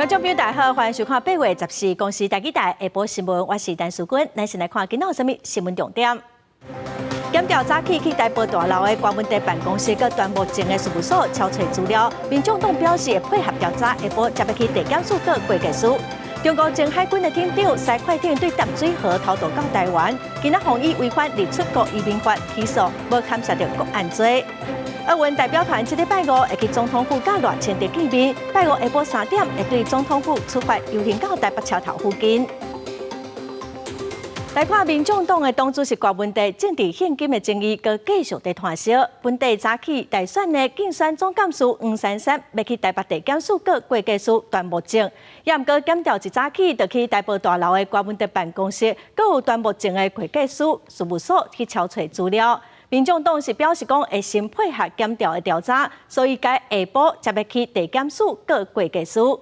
觀眾朋友大家好，歡迎收看8月14公視台語台下晡新聞，我是陳淑君。咱先來看今仔有啥物新聞重點。檢調早起去台玻大樓的郭文帝辦公室，佮端木正的事務所抄揣資料。民眾黨表示會配合調查，下晡才欲去地檢署告會計師。中國前海軍的艇長駛快艇對淡水河偷渡到台灣，今仔予以違反入出國移民法起訴，無牽涉著國安罪。奧運代表團這禮拜五會去總統府佮賴清德見面，拜五下晡3點會對總統府出發遊行到台北車頭附近。來看民眾黨的黨主席郭文帝政治獻金的爭議，閣繼續佇湠燒。本地早起大選的競選總幹事黃珊珊欲去台北地檢署告會計師段木正，也毋過檢調一早起就去台玻大樓的郭文帝辦公室，閣有段木正的會計師事務所去抄揣資料。民眾黨是表示講會先配合檢調的調查，所以改下晡才欲去地檢署告會計師。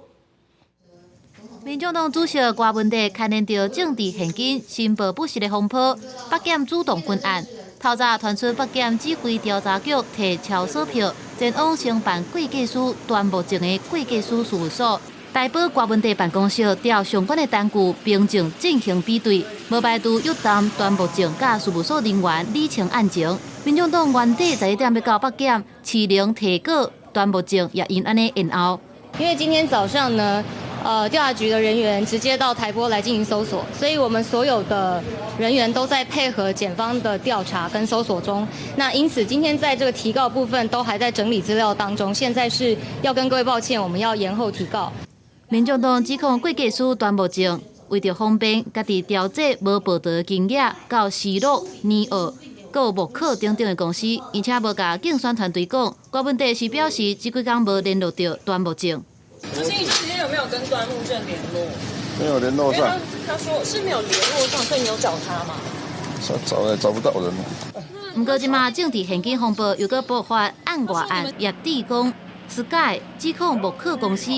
民眾黨主席郭文帝牽連著政治獻金、申報不實的風波，北檢主動跟案。透早傳出北檢指揮調查局提抄索票，前往承辦會計師端木正的會計師事務所，台玻郭文帝辦公室調相關的單據憑證進行比對，無排除約談端木正佮事務所人員理清案情。民眾黨原底11點欲到北檢，市容提告端木正也因按呢延後。因為今天早上呢，調查局的人員直接到台玻來進行搜索，所以我們所有的人員都在配合檢方的調查跟搜索中。那因此今天在這個提告部分都還在整理資料當中，現在是要跟各位抱歉，我們要延後提告。民眾黨指控會計師段木正為著方便，家己調節無報道金額到時樂、尼奧、閣木可等等的公司，而且無共競選團隊講。郭文帝是表示，這幾工無聯絡著段木正。主席，你這幾天有沒有跟端木正聯絡？沒有聯絡上。他說是沒有聯絡上，所以你有找他嗎？找也找不到人。毋過這馬政治獻金風波又閣爆發案外案，葉志剛 Sky 指控木可公司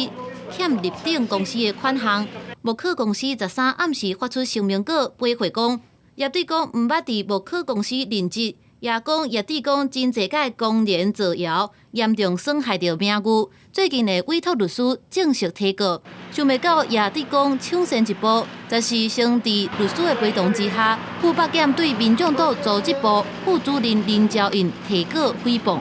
欠立鼎公司的款項。木可公司13暗時發出聲明稿，回回講葉志剛毋捌佇木可公司任職，也講葉志剛真濟擺公然造謠，嚴重損害著名譽。最近會委託律師正式提告，想袂到葉志剛搶先一步，就是先佇律師的陪同之下，赴北檢對民眾黨組織部副主任林昭胤提告誹謗。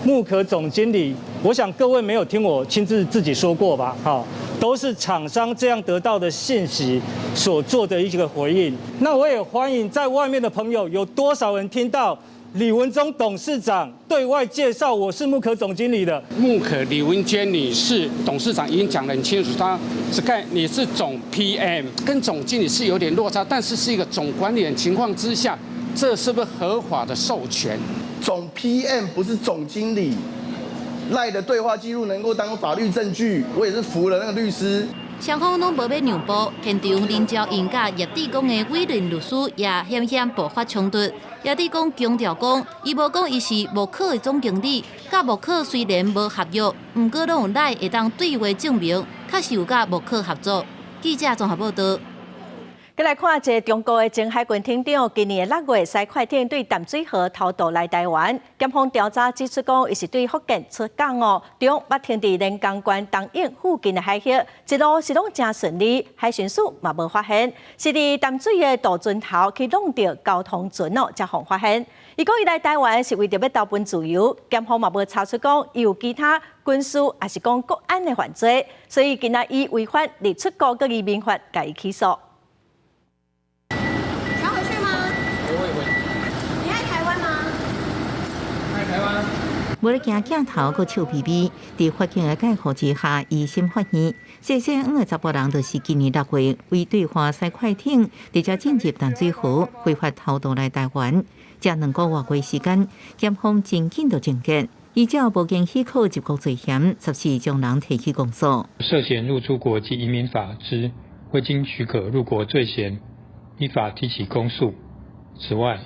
木可總經理，我想各位沒有聽我親自自己說過吧？哈，都是廠商這樣得到的信息所做的一個回應。那我也歡迎在外面的朋友，有多少人聽到李文忠董事長對外介紹我是木可總經理的？木可李文娟女士董事長已經講得很清楚，她是看你是總 PM，跟總經理是有點落差，但是是一個總管理的情況之下，這是不是合法的授權？總 PM 不是總經理，LINE 的對話記錄能夠當法律證據，我也是服了那個律師。雙方攏無欲讓步，現場林昭胤佮葉志剛的委任律師也險險爆發衝突。葉志剛強調講，伊無講伊是木可的總經理，佮木可雖然無合約，毋過攏有 LINE 會當對話證明，確實有佮木可合作。記者綜合報道。閣來看一个中國的前海軍艇長，今年6月駛快艇對淡水河偷渡來台灣，檢方調查指出講，伊是對福建出港哦，中捌停佇連江縣東湧附近的海域，一路是攏誠順利，海巡署嘛無發現，是佇淡水的渡船頭去挵著交通船哦，才予發現。伊講伊來台灣是為著欲投奔自由，檢方嘛無查出講伊有其他軍事抑是講國安的犯罪，所以今仔以違反入出國佮移民法共伊起訴。想回去嗎？不會回。你愛台灣嗎？愛台灣。無咧驚鏡頭，閣笑眯眯，佇法警的介護之下，一審法院，細細黃的查埔人就是今年6月為對岸駛快艇，直接進入淡水河，非法偷渡來台灣。這2個外月時間，檢方真緊就證件，依照無經許可入國罪嫌，14將人提起公訴。涉嫌入出國及移民法之未經許可入國罪嫌，依法提起公訴。此外，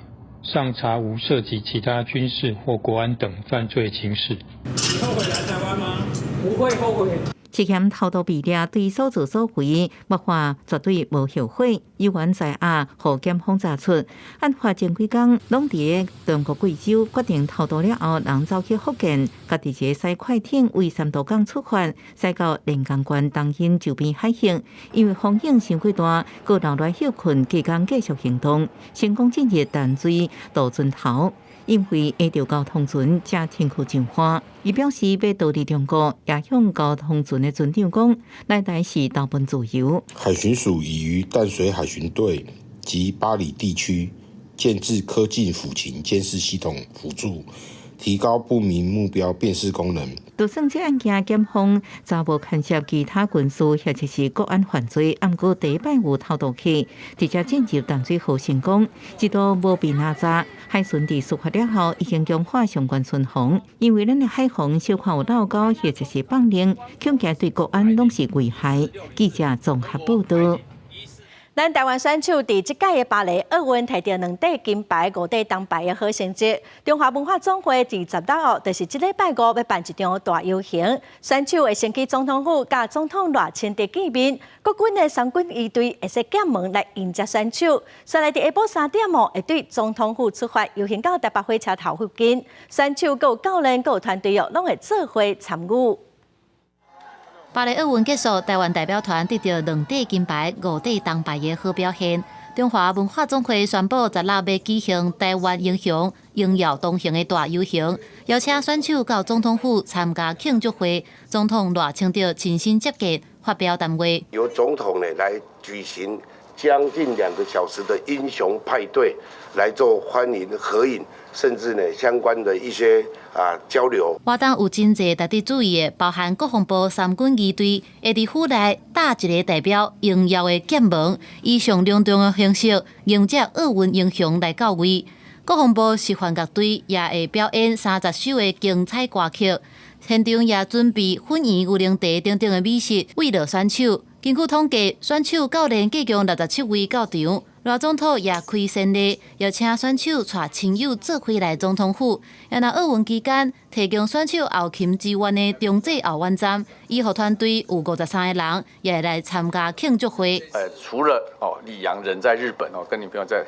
尚查無涉及其他軍事或國安等犯罪情事。你後悔來台灣嗎？不會後悔。涉嫌偷渡被掠，對所作所為，目看絕對無後悔，猶原在案，予檢方查出。案發前幾工，攏佇中國貴州決定偷渡了後，人走去福建，家己一个駛快艇為三都港出發，駛到連江縣東興周邊海域，因為風湧傷過大，閣留來歇睏，隔工繼續行動，成功進入淡水渡船頭。因為下著交通船，才停靠上岸。伊表示欲逃離中國，也向交通船的船長講，來台是投奔自由。海巡署已於淡水海巡隊及八里地區建置科技撫勤監視系統輔助，提高不明目標辨識功能。就算這案件，檢方查無牽涉其他軍事或者是國安犯罪，毋過第一擺有偷渡客直接進入淡水河成功，一度無被拿查。海巡佇事發了後，已經強化相關巡防，因為咱的海防小可有漏溝或者是放任，恐驚對國安攏是危害。記者綜合報道。咱台灣選手佇這屆的巴黎奧運提著兩塊金牌、五塊銅牌的好成績。中華文化總會佇16號，就是這禮拜五欲辦一場大遊行，選手會先去總統府佮總統賴清德見面，國軍的三軍儀隊會設劍門來迎接選手。煞來佇下晡3點哦，會對總統府出發，遊行到台北火車頭附近，選手閣有教練閣有團隊哦，攏會做伙參與。巴黎奧運結束，台灣代表團得著兩塊金牌、五塊銅牌的好表現。中華文化總會宣布，十六欲舉行台灣英雄榮耀東行的大遊行，邀請選手到總統府參加慶祝會。總統賴清德親身接見，發表談話。由總統呢來舉行將近2個小時的英雄派對，來做歡迎合影，甚至呢相關的一些交流。活動有真濟值得注意的，包含國防部三軍儀隊會佇府內搭一个代表榮耀的劍門，以上隆重的形式迎接奧運英雄來到位。國防部示範樂隊也會表演30首的精彩歌曲，現場也準備粉圓牛奶茶等等的美食，慰勞選手。根據統計，選手教練計共67位到場。賴總統也開先例，邀請選手帶親友做伙來總統府。也若奧運期間，提供選手後勤支援的中濟後援站，醫護團隊有53個人也會來參加慶祝會。除了哦，李洋人在日本哦，跟女朋友在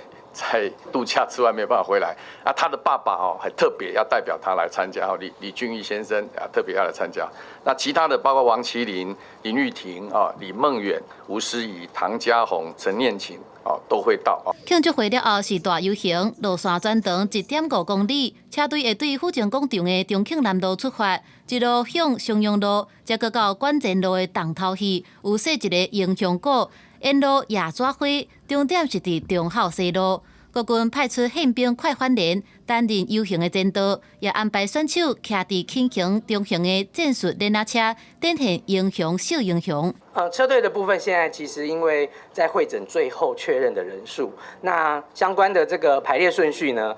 度假之外，沒有辦法回來。啊，他的爸爸哦，還特別要代表他來參加哦，李李俊毅先生啊，特別要來參加。那其他的包括王齊麟、林郁婷啊、李夢遠、吳思怡、唐家鴻、陳念琴哦，都會到哦。慶祝會了後是大遊行，路線全長1.5公里，車隊會對府前廣場的重慶南路出發，一路向松陽路，再閣到館前路的東頭去，有設一個英雄鼓，沿路野紙花，終點是佇忠孝西路。國軍派出憲兵快反連擔任遊行的前導，也安排選手騎佇輕型中型的戰術鏈仔車，展現英雄惜英雄。車隊的部分現在其實因為在彙整最後確認的人數，那相關的這個排列順序呢，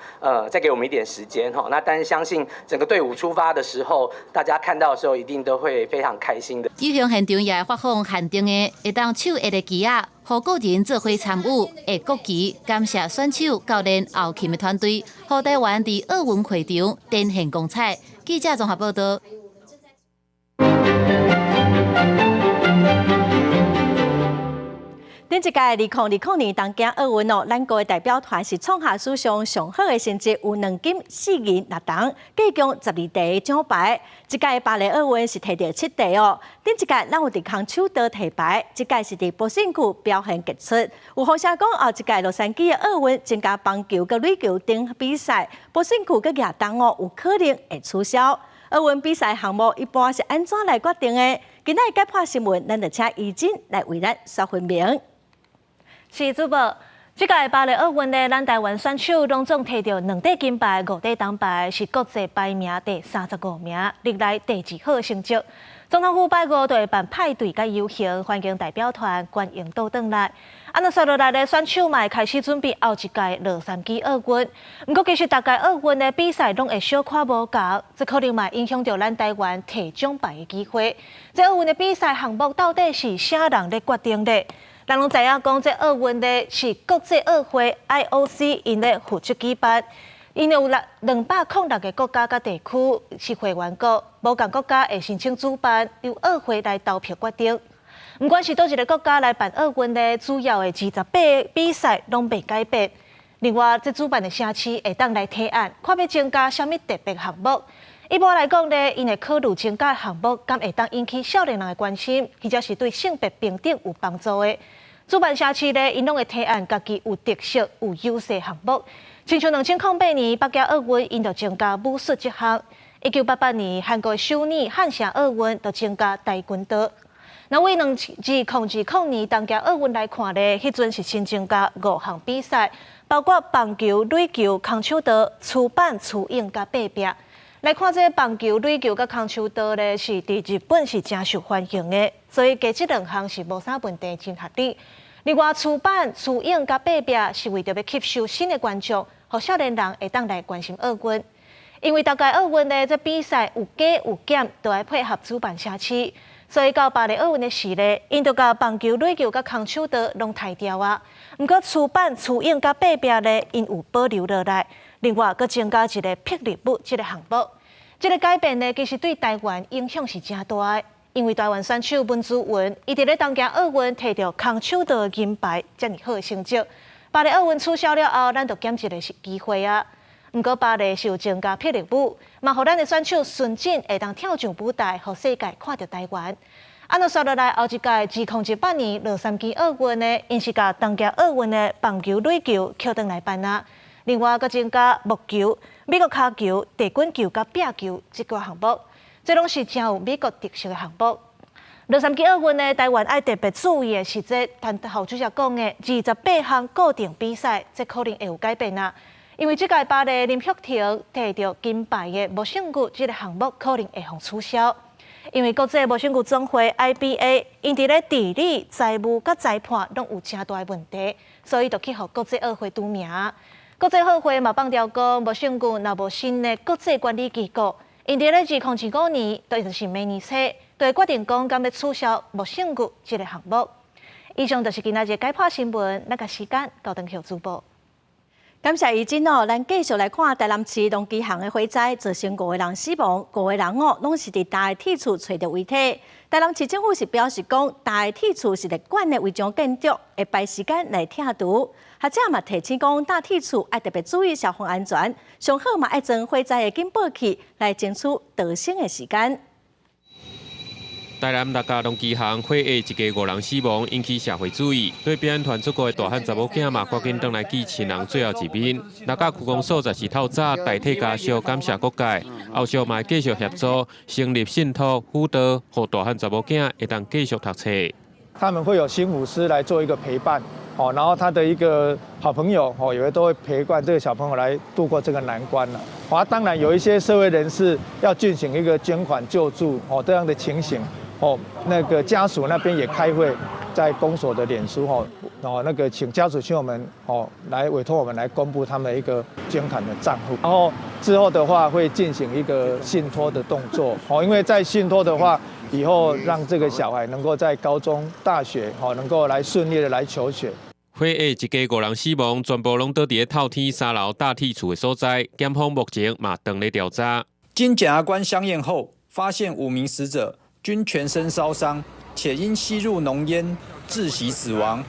再給我們一點時間哈。那但是相信整個隊伍出發的時候，大家看到的時候一定都會非常開心的。遊行現場也會發放限定的會當手握的旗仔，予個人做伙參與，會國旗感謝選手、教練、後勤的團隊，予台灣佇奧運會場展現光彩。記者綜合報道。頂一屆2020年東京奧運哦，咱國的代表團是創下史上上好的成績，有兩金四銀六銅，計共12塊獎牌。這屆巴黎奧運是提著七塊哦。頂一屆咱有佇空手道提牌，這屆是佇波勝區表現傑出。有風聲講後一屆洛杉磯的奧運增加棒球佮壘球等比賽，波勝區佮舉重哦有可能會取消。奧運比賽項目一般是按怎來決定的？今仔日解破新聞，咱就請怡珍來為咱說分明。是主播，這屆巴黎奧運呢，咱台灣選手攏總提著兩塊金牌、五塊銅牌，是國際排名第35名，歷來第二好成績。總統府拜五就會辦派對佮遊行，歡迎代表團歡迎倒轉來。啊，那紲落來咧，選手嘛會開始準備後一屆洛杉磯奧運。毋過，其實逐屆奧運的比賽攏會小可無仝，這可能嘛影響著咱台灣提獎牌的機會。這奧運的比賽項目到底是啥人咧決定的？人攏知影講，這奧運咧是國際奧會 IOC 𪜶咧負責舉辦。𪜶有206個國家佮地區是會員國，無仝國家會申請主辦，由奧會來投票決定。毋管是佗一个國家來辦奧運咧，主要的28個比賽攏袂改變。另外，這主辦的城市會當來提案，看欲增加啥物特別項目。一般來講咧，𪜶會考慮增加項目，敢會當引起少年人的關心，或者是對性別平等有幫助的。主辦城市咧，𪜶攏會提案家己有特色、有優勢項目。親像2008年北京奧運，𪜶就增加武術這項。1988年韓國首爾漢城奧運就增加跆拳道。那為2020年東京奧運來看咧，彼陣是新增加五項比賽，包括棒球、壘球、空手道、蹴板、蹴泳佮爬壁。來看這棒球、壘球佮空手道咧，是佇日本是誠受歡迎的，所以加這兩項是無啥問題，真合理。另外，蹴板、蹴泳佮爬壁是為著欲吸收新的觀眾，予少年人會當來關心奧運。因為逐屆奧運咧，這比賽有加有減，都愛配合主辦城市。所以到巴黎奧運的時咧，𪜶就共棒球、壘球佮空手道攏刣掉啊。毋過蹴板、蹴泳佮爬壁咧，𪜶有保留落來。另外，閣增加一个霹靂舞這个項目。這个改變呢，其實對台灣影響是誠大的，因為台灣選手文姿雲，伊佇咧東京奧運摕著空手道銀牌，遮爾好的成績。巴黎奧運取消了後，咱就減一个機會啊。毋過巴黎是有增加霹靂舞，嘛予咱的選手孫振會當跳上舞台，予世界看著台灣。啊，若煞落來後一屆2018年洛杉磯奧運呢，𪜶是共東京奧運的棒球、壘球抾轉來辦啊。另外，閣增加木球、美國跤球、地滾球佮壁球這個項目，這攏是誠有美國特色的項目。洛杉磯奧運呢，台灣愛特別注意的是，這陳校主席講的28項固定比賽，這可能會有改變啊。因為這屆巴黎林旭庭摕著金牌的無勝球這个項目可能會予取消，因為國際無勝球總會 IBA 𪜶佇咧治理、財務佮裁判攏有誠大的問題，所以就去予國際奧會除名。國際奧會嘛放調講，無勝球若無新的國際管理機構，𪜶佇咧2025年，就是明年初，就會決定講敢欲取消無勝球這个項目。以上就是今仔日解破新聞，咱共時間交轉予主播。感謝怡珍哦，咱繼續來看台南市農機行的火災，造成五個人死亡，五個人哦，攏是佇大鐵厝揣著遺體。台南市政府是表示講，大鐵厝是列管的違章建築，會排時間來拆除。學者嘛提醒講，搭鐵厝愛特別注意消防安全，上好嘛愛裝火災的警報器來爭取逃生的時間。台南六甲農機行火下一家五人死亡，引起社會注意。對平安團出國的大漢查某囝嘛，趕緊轉來見親人最後一面。六甲區公所14透早代替家屬感謝各界，後續嘛會繼續協助成立信託輔導，予大漢查某囝會當繼續讀冊。他們會有心輔師來做一個陪伴，哦，然後他的一個好朋友，哦，也都會陪伴這個小朋友來度過這個難關了。啊，當然有一些社會人士要進行一個捐款救助，哦，這樣的情形。哦，那個家屬那邊也開會，在公所的臉書，哦，哦，那個請家屬親友們，哦，來委託我們來公布他們一個捐款的賬戶，然後之後的話會進行一個信託的動作，哦，因為在信託的話，以後讓這個小孩能夠在高中、大學，哦，能夠來順利的來求學。火下一家五人死亡，全部攏倒佇咧透天三樓搭鐵厝的所在。檢方目前嘛正咧調查。經檢察官相驗後，發現五名死者均全身燒傷，且因吸入濃煙窒息死亡。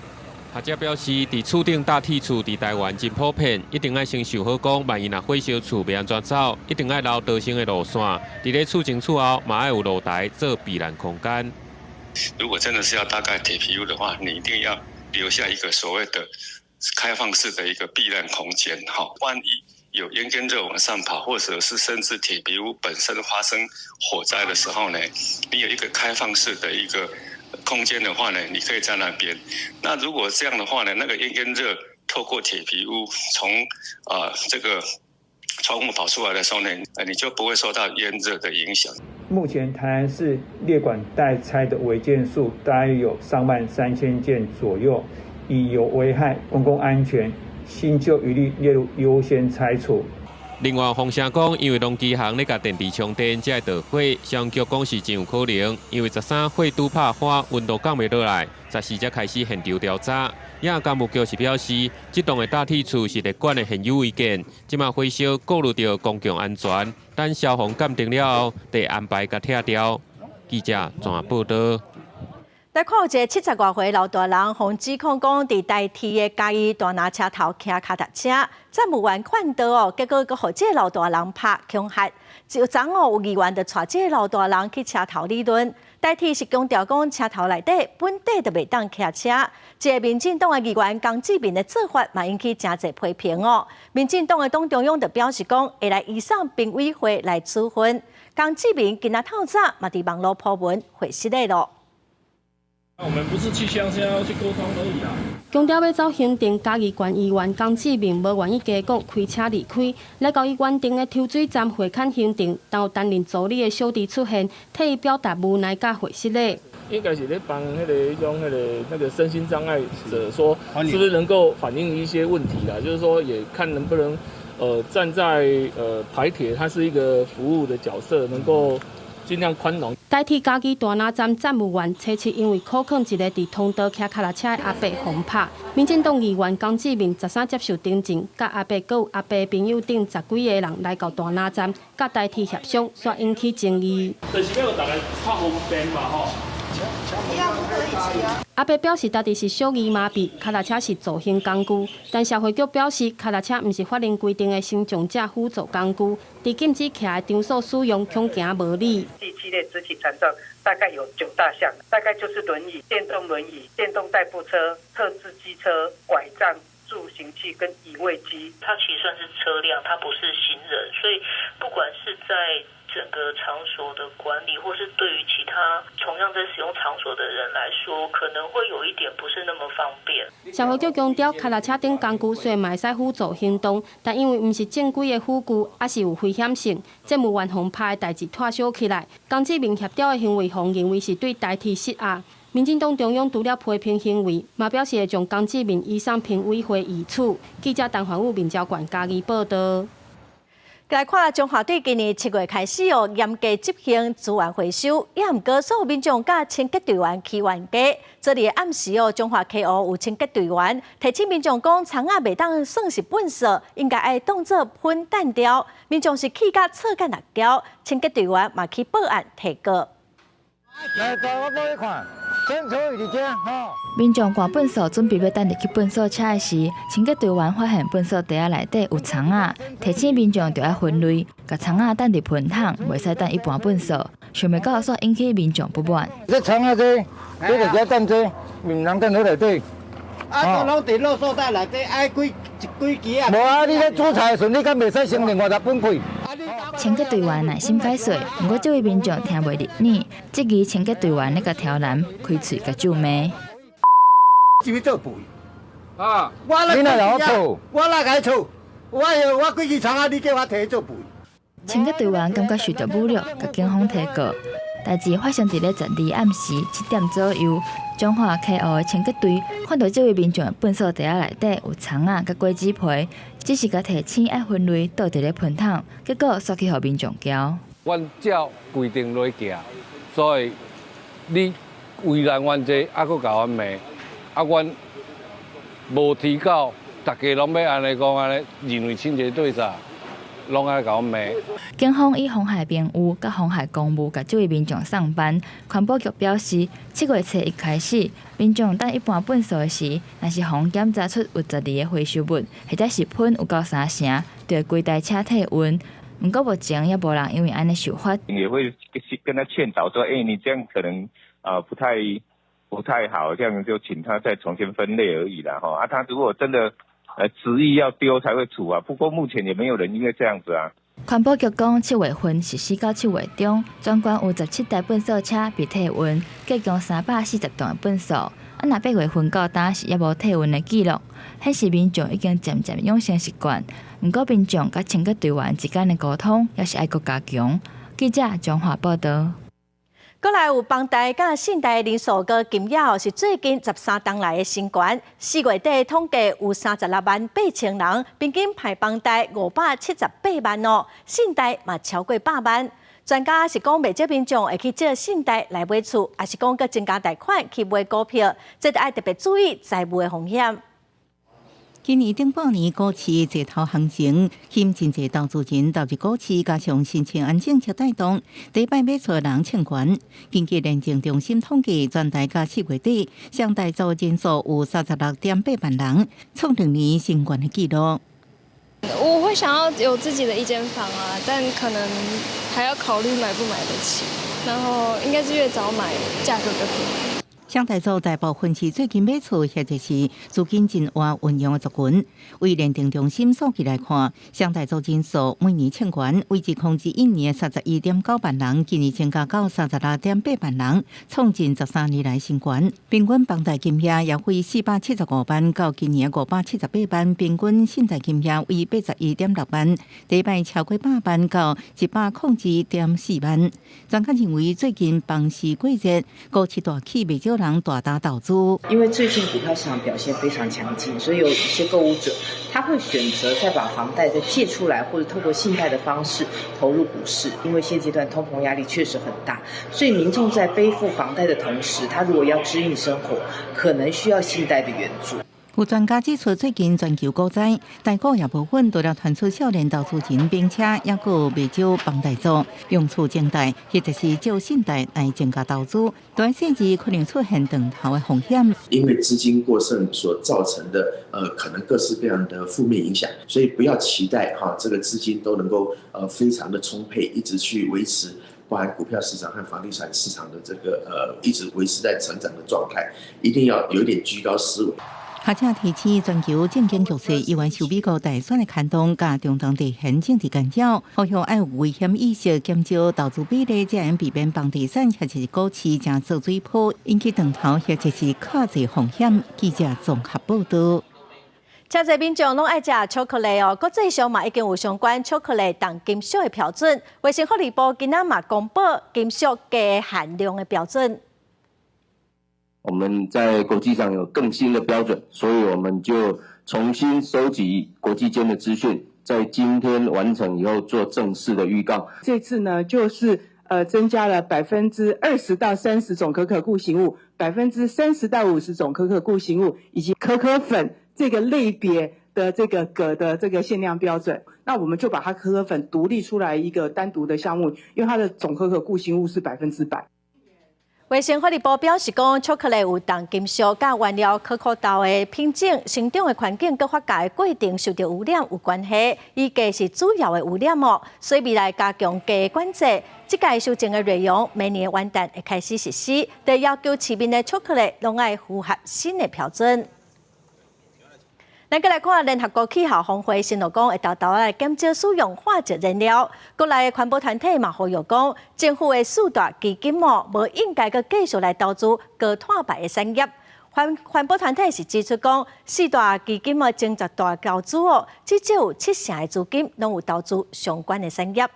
學者表示，佇厝頂搭鐵厝佇台灣真普遍，一定愛先想好講，萬一若火燒厝欲按怎走，一定愛留逃生的路線。佇咧厝前厝後嘛愛有露台做避難空間。如果真的是要搭蓋鐵皮屋的話，你一定要留下一個所謂的開放式的一個避難空間。哈，萬一有煙跟熱往上跑，或者是甚至鐵皮屋本身發生火災的時候呢，你有一個開放式的一個空間的話呢，你可以在那邊。那如果這樣的話呢，那個煙跟熱透過鐵皮屋從這個窗戶跑出來的時候呢，你就不會受到煙熱的影響。目前台南市列管待拆的違建數大約有3萬3千件左右，以有危害公共安全，新舊一律列入優先拆除。另外，風聲講，因為農機行咧共電池充電，才會著火。消防局講是真有可能，因為13火拄拍花，溫度降袂落來，14才開始現場調查，也工務局是表示，這棟的大鐵厝是列管的現有違建，這馬火燒顧慮著公共安全，等消防鑑定了後，得安排共拆掉。記者綜合報道。來看有一个70外歲老大人，予指控講佇台鐵的嘉義大林車頭騎跤踏車，站務員勸導哦，結果閣予這个老大人拍恐嚇。就昨哦有議員就帶這个老大人去車頭理論。台鐵是強調講車頭內底本底就袂當騎車。這个民進黨的議員江志民的做法嘛引起誠濟批評哦。民進黨的黨中央就表示講會來移送評委會來處分。江志民今仔透早嘛佇網路 po 文回失禮囉。我們不是去鄉下要去溝通而已啦。強調欲走行程，嘉義縣議員江志明無願意加講，開車離開，來到伊原定的抽水站會勘行程，當有擔任助理的小弟出現，替伊表達無奈佮會失禮。應該是咧幫彼個彼種彼個那個身心障礙者，說是不是能夠反映一些問題啦？就是說，也看能不能，站在台鐵，它是一個服務的角色，能夠盡量寬容。台鐵嘉義大林站站務員初七因為苦勸一个佇通道騎跤踏車的阿伯予拍，民進黨議員江志明13接受偵訊，佮阿伯閣有阿伯朋友等十幾个人來到大林站，佮台鐵協商，煞引起爭議。就是欲大家較方便嘛，吼。阿伯表示，家己是小兒麻痺，跤踏車是助行工具，但社會局表示，跤踏車毋是法令規定的身障者輔助工具，佇禁止騎的場所使用，恐驚無理。第七類肢體殘障大概有九大項，大概就是輪椅、電動輪椅、電動代步車、特制機車、拐杖、助行器跟移位機。它其實算是車輛，它不是行人，所以不管是在整個場所的管理，或是對於其他同樣在使用場所的人來說，可能會有一點不是那麼方便。社會局強調，跤踏車等工具雖然嘛會使輔助行動，但因為毋是正規的輔具，猶是有危險性。站務員予拍的代誌拖小起來，江志明協調的行為，予認為是對台鐵施壓。民進黨中央除了批評行為，嘛表示會將江志明移送評委會議處。記者陳環武、民交館嘉義報道。來看中華隊今年7月開始哦，嚴格執行資源回收，也毋過所有民眾佮清潔隊員起冤家。昨日暗時哦，彰化溪湖有清潔隊員提醒民眾講，蔥仔袂當算是糞埽，應該愛當做噴彈掉。民眾是氣甲錯甲六交，清潔隊員嘛去報案提告。來，我幫你看。民眾掛糞埽準備欲等入去糞埽車的時，清潔隊員發現糞埽袋仔內底有蔥仔，提醒民眾著愛分類，共蔥仔擲佇噴桶，袂使擲一般糞埽。想袂到，煞引起民眾不滿。這蔥仔這，這就遮擲這，毋通擲佇內底。啊，都攏佇垃圾袋內底，愛幾幾支啊？無啊，你咧煮菜的時陣，你敢袂使先另外來分開？清潔隊員耐心解說，毋過這位民眾聽袂入耳，質疑清潔隊員咧共挑難，開喙共咒罵。是欲做肥？啊！你哪會錯？我哪會錯？我我幾支蔥仔，你叫我提去做肥？清潔隊員感覺受著侮辱，共警方提告。代誌發生佇咧12暗時7點左右，彰化溪湖的清潔隊看著這位民眾的糞埽袋仔內底有蔥仔佮果子皮，只是共提醒愛分類倒佇咧噴桶，結果煞去予民眾撬。阮照規定來行，所以你為難阮這，猶閣共阮罵，啊，阮無提告，逐家攏欲按呢講按呢，認為清潔隊啥，攏愛共阮罵。警方以妨害名譽佮妨害公務，共這位民眾送辦。環保局表示，7月初一開始，民眾擲一般糞埽的時，若是予檢查出有12个回收物，或者是噴有夠三成，就會規台車退運。毋過目前猶無人因為按呢受罰。也會跟他勸導說：“欸，你這樣可能啊不太好，這樣就請他再重新分類而已啦。”吼啊，他如果真的執意要丟，才會處罰。不過目前也沒有人因為這樣子啊。環保局講，7月份實施到7月中，全縣有17台糞埽車被退運，計共340棟的糞埽。啊，若8月份到今是猶無退運的記錄，顯示民眾已經漸漸養成習慣。毋過民眾佮清潔隊員之間的溝通，猶是愛閣加強。記者彰化報導。閣來有房貸佮信貸人數閣金額是最近13冬來的新高。4月底統計有36萬8千人，平均排房貸578萬哦，信貸嘛超過100萬。專家是講，袂少民眾會去借信貸來買厝，抑是講閣增加貸款去買股票，這著愛特別注意財務的風險。今年頂半年股市齊頭行情，吸引真濟投資人投入股市，加上新青安政策帶動，第一擺買厝的人衝懸。根據聯徵中心統計，全台到4月底，上大組人數有36.8萬人，創2年新懸的紀錄。我會想要有自己的一間房啊，但可能還要考慮買不買得起。然後應該是越早買，價格越便宜。上大組大部分是最近買厝或者是資金真活運用的族群。為聯徵中心數據來看，上大組人數每年衝懸，維持2021年31.9萬人，今年增加到36.8萬人，創近13年來新懸。平均房貸金額也為475萬到今年578萬，平均信貸金額為81.6萬，第一擺超過100萬到102.4萬。專家認為，最近房市過熱，股市大起，袂少人大膽投資。因為最近股票市場表現非常強勁，所以有一些購物者他會選擇再把房貸再借出來，或者透過信貸的方式投入股市。因為現階段通膨壓力確實很大，所以民眾在背負房貸的同時，他如果要支應生活，可能需要信貸的援助。有專家指出，最近全球股災，台股也無穩，除了傳出少年投資人冰車，抑閣袂少房貸族用厝增貸，或者是借信貸來增加投資，短時間可能出現斷頭的風險。因為資金過剩所造成的，可能各式各樣的負面影響，所以不要期待哈，這個資金都能夠非常的充沛，一直去維持，包含股票市場和房地產市場的這個一直維持在成長的狀態，一定要有一點居高思維。學者提醒，全球政經局勢依然受美國大選的牽動，佮中東地緣政治干擾，呼籲愛有危險意識，減少投資比例，才會避免房地產或者是股市成做水泡，引起斷頭或者是較濟風險。記者綜合報導。誠濟民眾攏愛食巧克力哦，國際上嘛已經有相關巧克力重金屬的標準。衛生福利部今仔嘛公布金屬鎘含量的標準。我們在國際上有更新的標準，所以我們就重新收集國際間的資訊，在今天完成以後做正式的預告。這次呢，就是增加了20%到30%總可可固形物，30%到50%總可可固形物，以及可可粉這個類別的這個鉻的這個限量標準。那我們就把它可可粉獨立出來一個單獨的項目，因為它的總可可固形物是100%。衛生福利部表示講，巧克力有重金屬佮原料可可豆的品種、成長的環境、佮發酵的過程受著污染有關係，以鎘是主要的污染哦，所以未來加強鎘管制。這屆修正的內容，明年元旦會開始實施，就要求市面的巧克力攏愛符合新的標準。咱閣來看聯合國氣候峰會，承諾講會沓沓來減少使用化石燃料。國內的環保團體嘛呼籲講，政府的四大基金哦，無應該閣繼續來投資高碳排的產業。環保團體是指出講，四大基金的前10大投資哦，至少有7成的資金攏有投資相關的產業。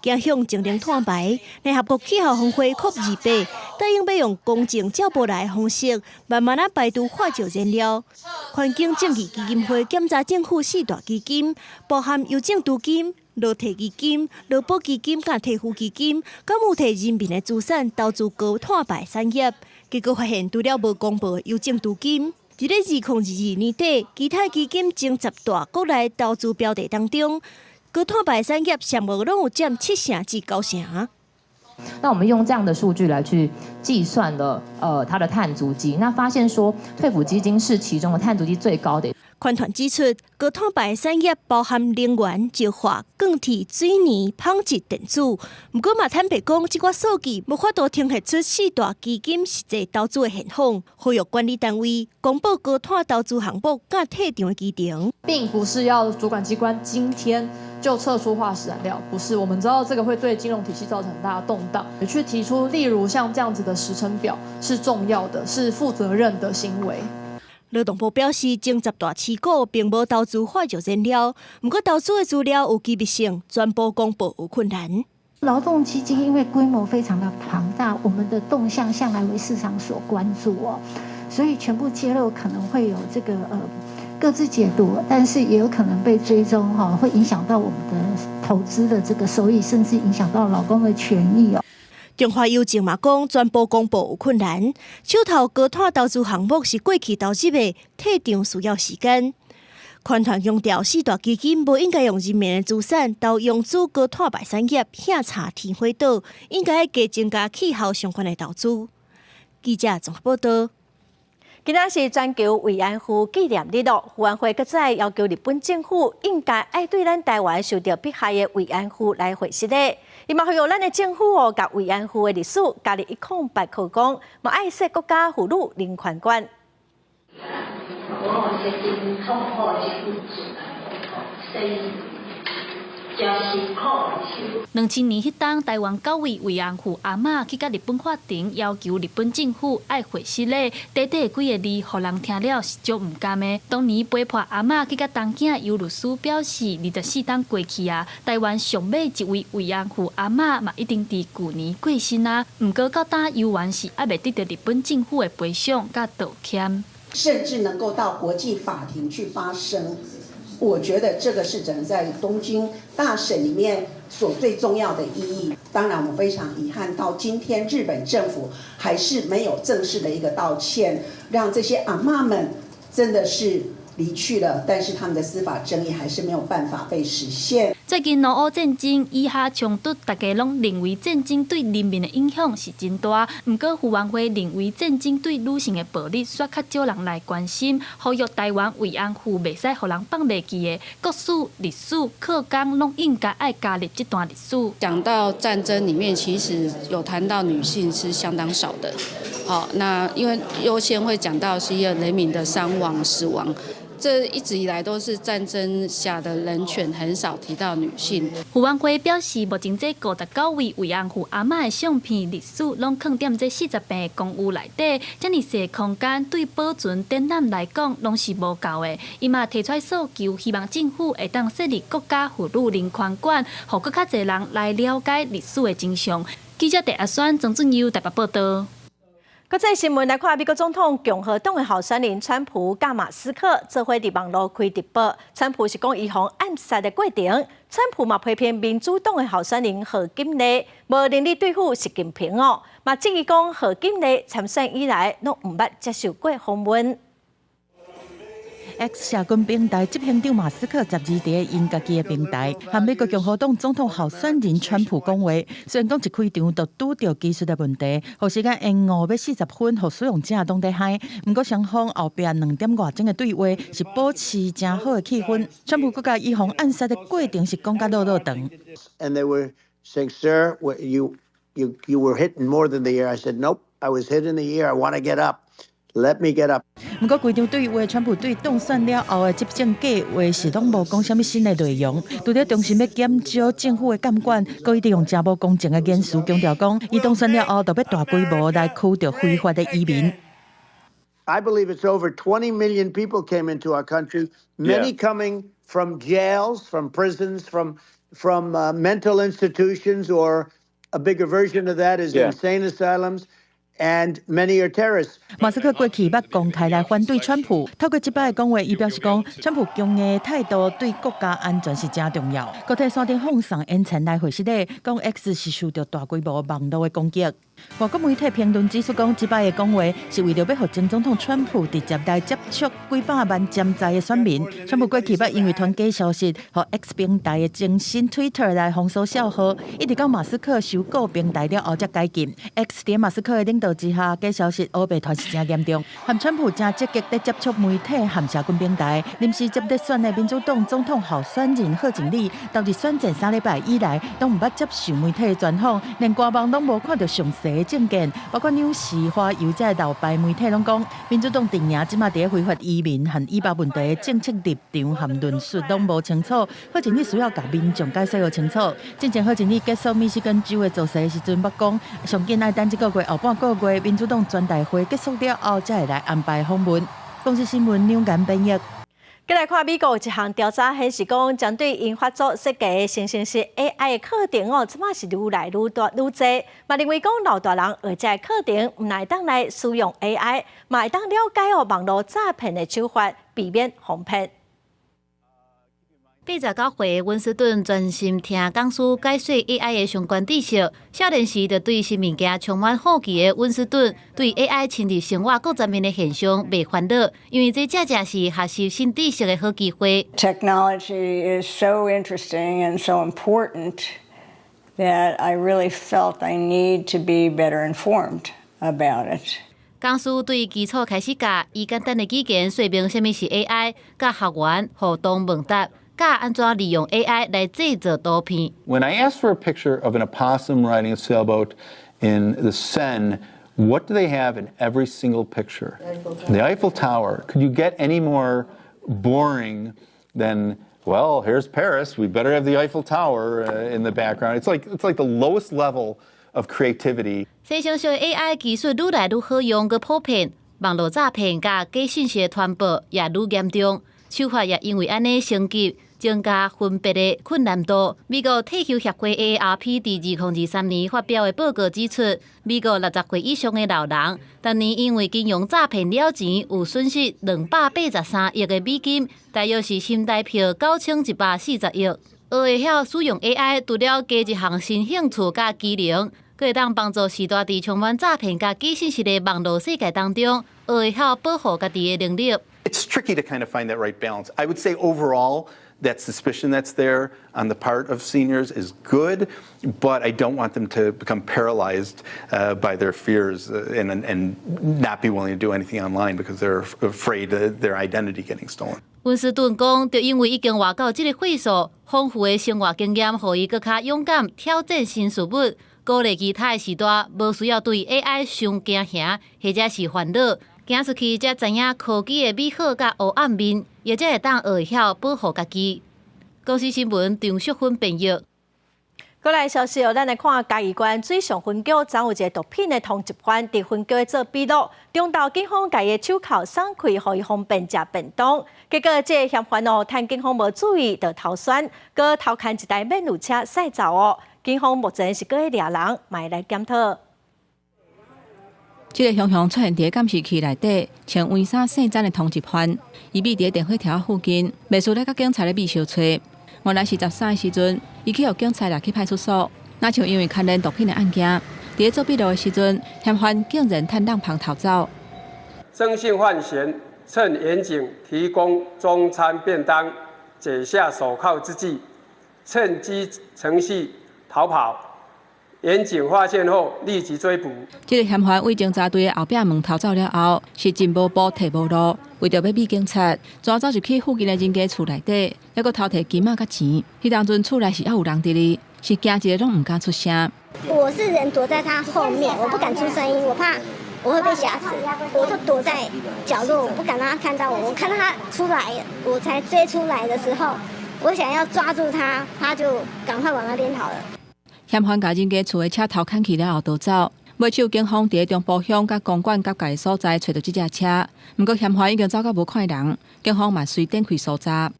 驚向淨零碳排，聯合國氣候峰會 COP28答應欲用公正照報來的方式，慢慢仔排除化石燃料。環境正義基金會檢查政府四大基金，包含郵政基金、勞退基金、勞保基金佮退撫基金，敢有提人民的資產投資高碳排產業？結果發現，除了無公布的郵政基金，佇咧2022年底，其他基金前10大國內投資標的當中，高碳排產業上無攏有佔7成至9成。那我們用這樣的數據來去計算了，它的碳足跡，那發現說退撫基金是其中的碳足跡最高的。環團指出，高碳排產業包含能源、石化、鋼鐵、水泥、紡織、電子。毋過嘛坦白講，這寡數據無法度呈現出四大基金實際投資的現況。呼籲管理單位公布高碳投資項目佮退場的期程，並不是要主管機關今天就撤出化石燃料，不是。我們知道這個會對金融體系造成很大的動盪，去提出例如像這樣子的時程表是重要的，是負責任的行為。勞動部表示，前10大持股並無投資化石燃料，毋過投資的資料有機密性，全部公布有困難。勞動基金因為規模非常的龐大，我們的動向向來為市場所關注哦，所以全部揭露可能會有這個各自解讀，但是也有可能被追蹤哈，會影響到我們的投資的這個收益，甚至影響到勞工的權益哦。中華郵政嘛講，全部公布有困難，手頭高碳投資項目是過去投入的退場需要時間。環團強調，四大基金無應該用人民的資產投融資高碳排產業，險差天花倒，應該加增加氣候相關的投資。記者綜合報道。今仔是全球慰安婦紀念日咯，婦安會閣再要求日本政府應該愛對咱台灣受著迫害的慰安婦來回釋的。伊嘛呼籲咱的政府哦，共慰安婦的歷史加入108課綱，嘛愛設國家婦女人權館。我是真痛苦的所以真辛苦。 2000年彼冬，台灣九位慰安婦阿嬤去共日本法庭，要求日本政府愛回失禮。短短幾个字，予人聽了是足毋甘的。當年陪伴阿嬤去共東京游律師表示，24冬過去啊，台灣上尾一位慰安婦阿嬤嘛，已經佇舊年過身啊。毋過到今猶原是猶未得到日本政府的賠償佮道歉，甚至能夠到國際法庭去發聲。我覺得這個是整個在東京大審裡面所最重要的意義。當然，我們非常遺憾，到今天日本政府還是沒有正式的一個道歉，讓這些阿嬤們真的是離去了，但是他們的司法正義還是沒有辦法被實現。最近俄烏戰爭、以哈衝突，大家攏認為戰爭對人民的影響是真大。毋過，婦安會認為戰爭對女性的暴力，煞較少人來關心。呼籲台灣慰安婦袂使予人放袂記的國史、歷史課綱，攏應該愛加入這段歷史。講到戰爭裡面，其實有談到女性是相當少的。好，那因為優先會講到是一個人民的傷亡、死亡。這一直以來都是戰爭下的人權，很少提到女性。婦安會表示，目前這59位慰安婦阿嬤的相片、歷史，攏囥佇這40坪的公寓內底，遮爾細空間對保存展覽來講，攏是無夠的。伊嘛提出訴求，希望政府會當設立國家婦女人權館，予閣較濟人來了解歷史的真相。記者鄭阿宣、曾俊佑台北報道。國際新聞來看，美國總統共和黨的候選人川普佮馬斯克做伙佇網路開直播。川普是講伊予暗殺的過程，川普嘛批評民主黨的候選人賀錦麗無能力對付習近平哦，嘛質疑講賀錦麗參選以來攏毋捌接受過訪問。 X 社群平台執行長馬斯克12佇𪜶家己的平台，和美國共和黨總統候選人川普講話。雖然講一開場就拄著技術的問題，予時間延誤欲40分，予使用者攏佇嗨。毋過雙方後壁兩點外鐘的對話是保持誠好的氣氛。川普閣共伊予暗殺的過程是講甲落落長。 And they were saying, "Sir, you were hit in more than the ear." I said, "Nope, I was hit in the ear. I want to get up. Let me get up." 毋過規場對話，川普對當選了後的執政計劃是攏無講啥物新的內容。除了重申欲減少政府的監管，閣一直用誠無公正的言辭強調講，伊當選了後就欲大規模來驅逐非法的移民。 I believe it's over 20 million people came into our country, many coming from jails, from prisons, from mental institutions, or a bigger version of that is insane asylums. And many are terrorists. 馬斯克過去捌公開來反對川普，透過這擺的講話，伊表示講，川普強硬態度對國家安全是誠重要。閣佇山頂放送演前來回釋咧，講 X 是受著大規模網路的攻擊。外國媒體評論指出，講這擺的講話是為著欲予前總統川普直接來接觸幾百萬潛在的選民。川普過去捌因為傳假消息，予 X 平台的前身 Twitter 來封鎖帳號，一直到馬斯克收購平台了後才解禁。X 佇馬斯克的領導之下，假消息烏白傳是誠嚴重。和川普誠積極佇接觸媒體和社群平台。臨時接咧選的民主黨總統候選人賀錦麗，投入選戰3禮拜以來，攏毋捌接受媒體的專訪，連官網攏無看著詳細的政見，包括紐時、華郵這老牌媒體攏講，民主黨陣營這馬佇咧非法移民和以巴問題的政策立場和論述攏無清楚，賀錦麗需要共民眾解釋予清楚。進前賀錦麗結束密西根州的造勢時陣，捌講上緊愛等這個月後半個月民主黨全代會結束了後，才會來安排訪問。公視新聞兩間編譯。繼來看美國一項調查顯示，講針對𪜶發作設計的生成式 AI 的課程哦，這馬是愈來愈大愈濟。嘛認為講老大人學這個課程，毋但會當來使用 AI，嘛會當了解哦網路詐騙的手法，比避免予騙。89歲溫斯頓專心聽講師解說 AI 的相關知識。少年時就對新物件充滿好奇的溫斯頓，對 AI 侵入生活各層面的現象袂煩惱，因為這正正是學習新知識的好機會。 Technology is so interesting and so important that I really felt I need to be better informed about it. 講師對基礎開始教，以簡單的語言說明啥物是 AI，佮學員互動問答。教按怎利用 AI 來製作圖片。 When I asked for a picture of an opossum riding a sailboat in the Seine, what do they have in every single picture? The Eiffel Tower. Could you get any more boring than, well, here's Paris, we better have the Eiffel Tower in the background? It's like the lowest level of creativity. 生成式 AI 技術愈來愈好用，閣普遍，網路詐騙佮假信息的傳播也愈嚴重，手法也因為按呢升級，增加分別的困難度。美國退休協會 AARP 佇2023年發表的報告指出，美國60歲以上的老人，逐年因為金融詐騙了錢，有損失283億的美金，大約是新台幣9140億。學會曉使用 AI，除了加一項新興趣佮技能，閣會當幫助序大佇充滿詐騙佮假信息的網路世界當中，學會曉保護家己的能力。 It's tricky to kind of find that right balance. I would say overall, that suspicion that's there on the part of seniors is good, but I don't want them to become paralyzed by their fears and not be willing to do anything online because they're afraid of their identity getting stolen. 溫斯頓講，就因為已經活到這個歲數，豐富的生活經驗，予伊閣較勇敢挑戰新事物，鼓勵其他的世代，無需要對 AI 傷驚嚇，或者是煩惱，行出去才知影科技的美好佮黑暗面，也才會當學會曉保護家己。公視新聞張淑芬編譯。過來消息哦，咱來看嘉義縣水上分局，昨有一个毒品的通緝犯，佇分局做筆錄，中晝警方共伊的手銬鬆開，予伊方便食便當。結果這个嫌犯哦，趁警方無注意，就逃竄，閣偷牽一台免路車駛走哦。警方目前是閣咧掠人，嘛會來檢討。這个雄雄出現佇監視器內底，穿黃衫姓詹的通緝犯，伊覕佇電火柱附近，袂輸咧佮警察咧密相揣。原來是13的時陣，伊去予警察掠去派出所，若像因為牽連毒品的案件，佇做筆錄的時陣，嫌犯竟然趁籠棚逃走。曾姓犯嫌趁員警提供中餐便當、解下手銬之際，趁機乘隙逃跑。員警發現後立即追捕。這个嫌犯為偵查隊的後壁門逃走了後，是真無步退無路，為著欲避警察，轉走入去附近的人家厝內底，猶閣偷提金仔佮錢。彼當陣厝內是猶有人佇咧，是驚一个攏毋敢出聲。我是人躲在他後面，我不敢出聲音，我怕我會被嚇死，我就躲在角落，我不敢讓他看到我。我看到他出來，我才追出來的時候，我想要抓住他，他就趕快往那邊跑了。嫌犯共人家厝的車偷牽去了後逃走，尾手警方佇中部鄉佮公館結界的所在揣著這隻車，毋過嫌犯已經走到無看人，警方嘛隨展開搜查。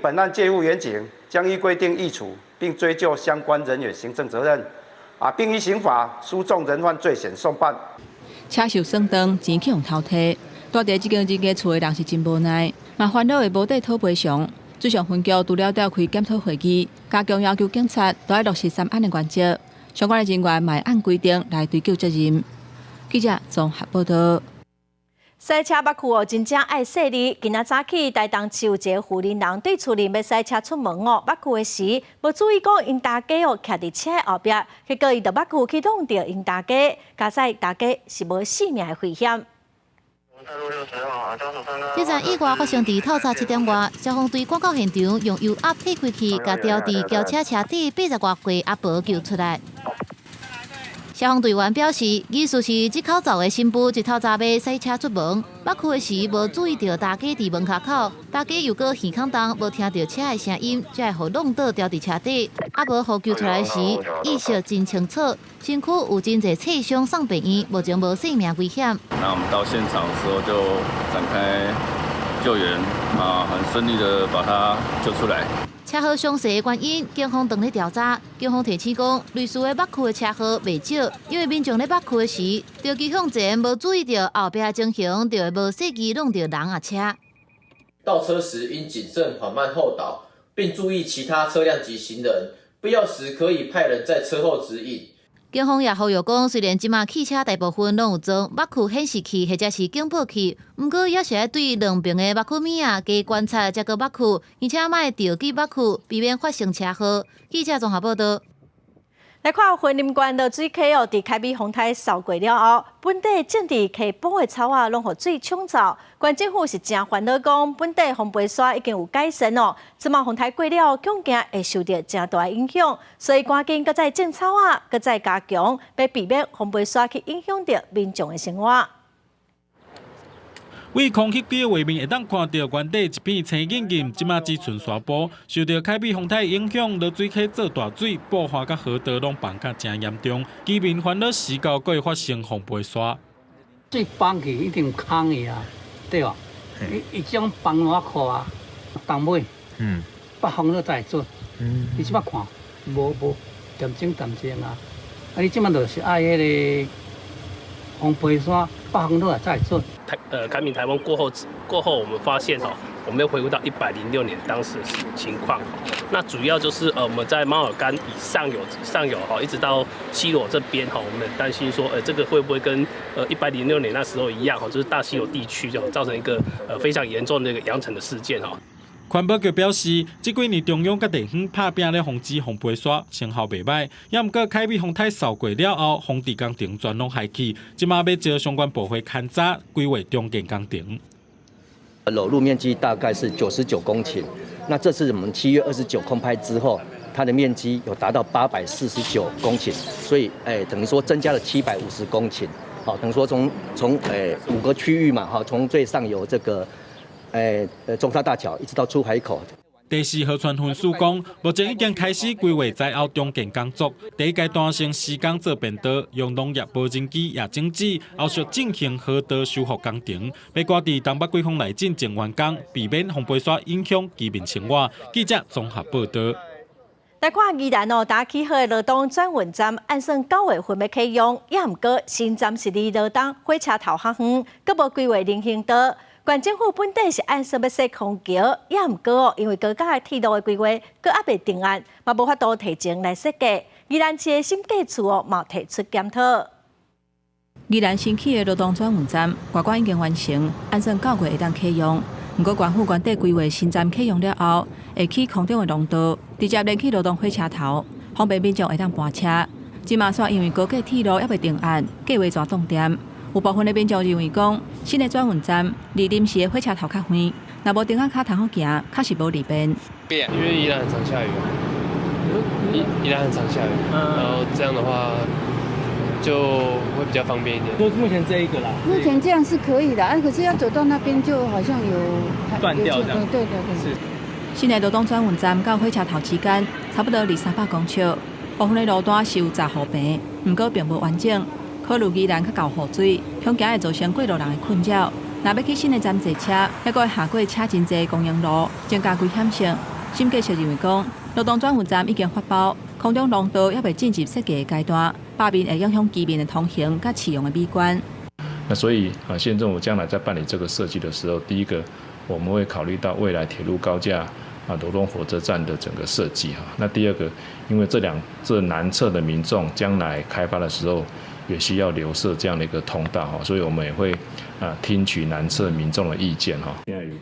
本案介護員警將依規定議處，並追究相關人員行政責任，啊，並依刑法書縱人犯罪嫌送辦。車受損斷，錢去予偷提，蹛佇這間人家厝的人是真無奈，嘛煩惱會無地討賠償。水上分局除了召開檢討會議，加強要求警察都愛落實三安的原則，相關的人員嘛會按規定來追究責任。記者綜合報道。駛車捌區哦，真正愛細膩。今仔早起，台東市有一个婦人人對厝裡欲駛車出門哦，捌區的時，無注意講𪜶大家哦，徛佇車後壁，結果伊就捌區去挵著𪜶大家，佳哉大家是無性命的危險。這場意外發生佇透早7點外，消防隊趕到現場，用油壓提開器，共牢佇轎車車底80外歲阿婆救出來。消防隊員表示，疑似是這口灶的新婦，一透早欲駛車出門，捌區的時無注意著大家佇門跤口，大家又閣耳孔重，無聽著車的聲音，才會予挵倒牢佇車底。阿婆予救出來時，意識真清楚，身軀有真濟擦傷，送病院，目前無性命危險。那我們到現場的時候就展開救援，啊，很順利的把他救出來。車禍詳細的原因，警方正咧調查。警方提醒講，類似的捌區的車禍袂少，因為民眾咧捌區的時，著急向前，無注意著後壁情形，就會無細機挵著人仔車。倒車時應謹慎緩慢後倒，並注意其他車輛及行人，必要時可以派人在車後指引。警方也呼籲講，雖然這馬汽車大部分攏有裝目視顯示器或者是警報器，毋過也是愛對兩邊的目視物仔加觀察，才閣目視，而且莫著急目視，避免發生車禍。記者綜合報道。來看雲林縣濁水溪哦，佇凱美風颱掃過了後，本地種佇溪埔的草仔攏予水沖走。縣政府是誠煩惱，講本地風飛沙已經有改善哦，這馬風颱過了，恐驚會受著誠大影響，所以趕緊閣再種草仔，閣再加強，欲避免風飛沙去影響著民眾的生活。對空翕機的畫面會當看著原底一片青湧湧，這馬只賰沙埔。受著凱美風颱影響，濁水溪做大水，埔岸佮河道攏崩甲誠嚴重，居民煩惱時到閣會發生風飛沙。水崩去一定空去啊，對吧？伊伊種崩偌箍啊，當尾，北風都才會出。你這馬看，無無恬靜恬靜啊！啊，你這馬就是愛彼個風飛沙，北風落來才會出。凱米颱風過後，我們發現哈，我們又回復到106年當時的情況。那主要就是我們在貓耳干以上游哈，一直到西螺這邊哈，我們擔心說，這個會不會跟106年那時候一樣哈，就是大西螺地區就造成一個非常嚴重的一個揚塵的事件哈。環保局表示，這幾年中央佮地方拍拚咧防止風飛沙，成效袂䆀。也毋過凱美風颱掃過了後，防治工程全攏害去，這馬欲招相關部會勘查規劃重建工程。裸露面積大概是99公頃，那這次我們7月29空拍之後，它的面積有達到849公頃，所以等於說增加了750公頃。好，等於說從五個區域嘛，哈，從最上游這個。中沙大橋一直到出海口。第四河川分署講，目前已經開始規劃災後重建工作。第一階段先施工做便道，用農業無人機也整治，後續進行河道修復工程，欲趕佇東北季風來進前完工，避免風飛沙影響居民生活。記者綜合報道。來看宜蘭哦，剛起好的羅東轉運站，按算9月份欲啟用，也毋過新站是離羅東火車頭較遠，閣無規劃人行道。縣政府本底是按算欲設空橋，也毋過哦，因為高架的鐵路的規劃閣猶未定案，嘛無法度提前來設計。宜蘭市的審計處哦，嘛提出檢討。宜蘭新起的羅東轉運站，外觀已經完成，按算9月會當啟用。毋過，縣府原底規劃新站啟用了後，會起空中的廊道，直接連去羅東火車頭，方便民眾會當搬車。這馬煞因為高架鐵路猶未定案，計劃煞凍定。有部分的民眾認為講，新的轉運站離臨時的火車頭較遠，若無釘仔跤通好行，確實無利便。因為宜蘭很常下雨，宜蘭很常下雨，然後這樣的話就會比較方便一點。就目前這一個啦。目前這樣是可以的，啊，可是要走到那邊就好像有斷掉這樣。對對對。是。新的羅東轉運站到火車頭之間，差不多二三百公尺，部分的路段是有閘護棚，毋過並無完整。考慮宜蘭較厚雨水，恐驚會造成過路人的困擾。若欲去新的站坐車，猶閣會下過車真濟公營路，增加危險性。審計署認為講，羅東轉運站已經發包，空中廊道猶未進入設計的階段，罷免會影響居民的通行佮市容的美觀。那所以啊，縣政府將來在辦理這個設計的時候，第一個我們會考慮到未來鐵路高架啊羅東火車站的整個設計哈。那第二個，因為這南側的民眾將來開發的時候，也需要留設這樣的一個通道哈，所以我們也會啊聽取南側民眾的意見哈。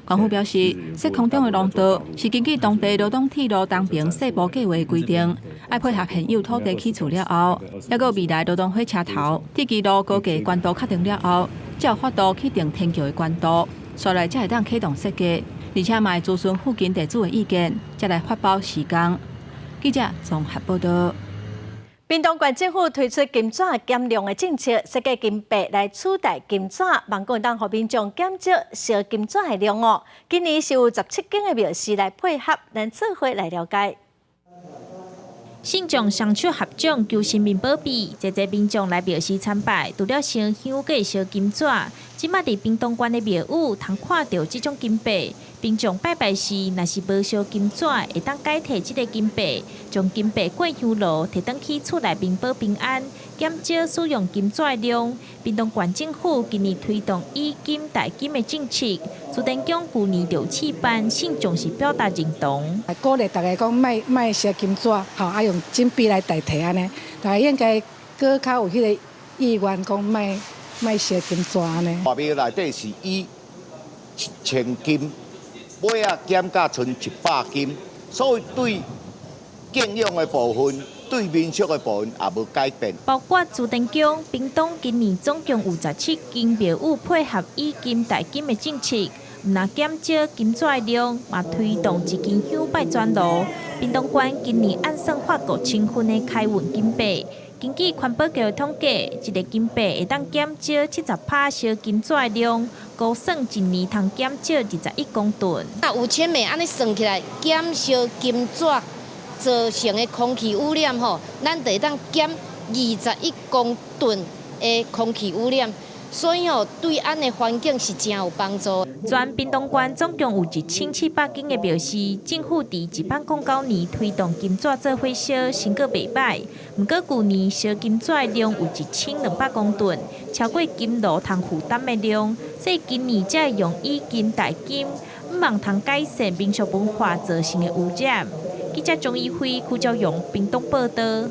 縣府表示，設空中的廊道是根據當地羅東鐵路東爿細部計劃規定，愛配合現有土地起厝了後，猶閣未來羅東火車頭鐵支路高架懸度確定了後，才有法度去定天橋的懸度，紲來才會當啟動設計，而且嘛會諮詢附近地主的意見，才來發包施工。記者綜合報道。屏東縣政府推出金紙減量的政策，設計金幣來取代金紙，望講當予民眾減少燒金紙的量哦。今年是有17間的廟寺來配合，咱做伙來了解。信眾雙手合掌求神明保庇，濟濟民眾來廟寺參拜，除了燒香閣會燒金紙。這馬佇屏東縣的廟宇，通看著這種金幣。民眾拜拜時，若是無燒金紙，會當改提這个金幣，將金幣過香爐，提轉去厝內面保平安，減少使用金紙的量。屏東縣政府今年推動以金代金的政策，自電宮舊年就試辦，信眾是表達認同。鼓勵大家講，莫莫燒金紙，吼，啊用金幣來代替按呢，大家應該閣較有彼个意願，講莫莫燒金紙按呢。大廟內底是以1000斤，尾仔減價賰100斤，所以對敬仰的部分，對民俗的部分也無改變。包括自電宮、屏東今年總共有17間廟宇配合以金代金的政策，毋但減少金紙的量，嘛推動一支香拜轉爐。屏東縣今年按算發5000份的開運金幣。根據環保局的統計，一个金幣會當減少70%燒金紙的量，估算一年通減少21公噸。那5000枚按呢算起來，減少金紙造成的空氣污染吼，咱就會當減21公噸的空氣污染，所以吼對咱的環境是誠有幫助。全屏東縣總共有1700間的廟寺，政府佇2009年推動金紙做伙燒，成果袂䆀。毋過舊年燒金紙的量有1200公噸，超過金爐通負擔的量，所以今年才會用以金代金，向望通改善民俗文化造成的污染。記者鍾一輝、邱昭勇屏東報導。